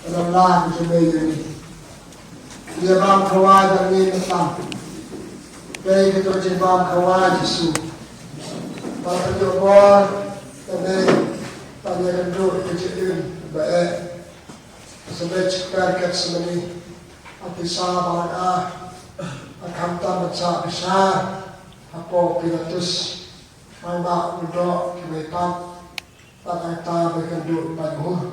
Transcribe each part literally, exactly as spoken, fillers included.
Ka la lah ka jong me ïa ngi. Ïa bam khawai ba ngi na tam. Dei ka jong jingbam khawai Jisu. Ba ka jong bor ka me ba ïa ka dur ka jong ba eh. Sa me chikar ka semani. Ati sa ba ka a kam tam ba cha bisa. Apo Pilatus. Ba ba u do ki me pap. Ba ka ta ba ka dur ba dur.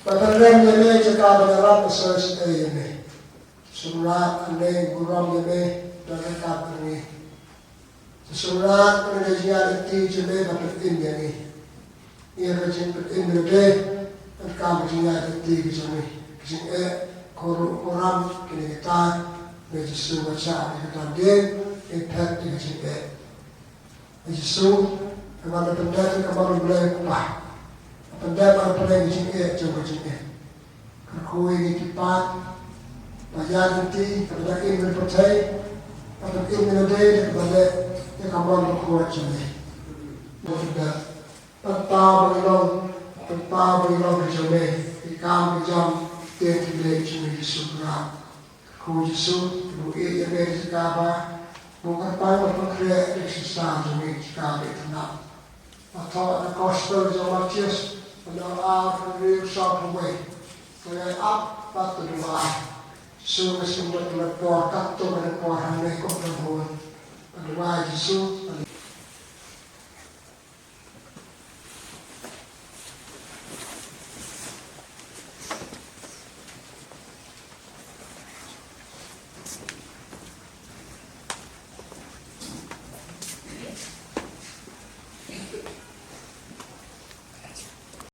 Ba ka rem ïa me jaka ba ka rap ba sa sa ïa me. Sumrat ane burom ïa me da ka ka ane. Sumrat ane jia da ti jia me ba pyntin ïa me. Ïa ka jing pyntin ïa me da ka ba jia da ti ki jia me. Jing e koru koram kini kita me Jisu ba cha me ka tam de e phet ïa ka jing e. Jisu, ka ban da pyndep ka ban da Blei Kpa. Pyndep ban da pyndep ka jingeh jong ka jingeh. Ka khuid ki pat. Ba ïa ki ti, ka ban da im ka pyrthei. Ka ban im ka dei, ka ban da ïa ka ban da khuid jong me. Ba pyndep. Pynpaw ba long, pynpaw ba long ka jong me. Ki kam ka jam, te ki leh jong me Jisu Khrist. Ko Jisu, bu ïeit ïa me jaka ba, bu kyrpang ba pynkhreh ïa ka shisha jong me jaka ba itynnat. Ba thoh na gospel jong Mathaios, ba nang ar ka riewsaw phew wei. Ba ïa ap ba to duwai. Jisu ka sngewbha ka por katto ka por hangne ko ka por. Ba duwai Jisu, ba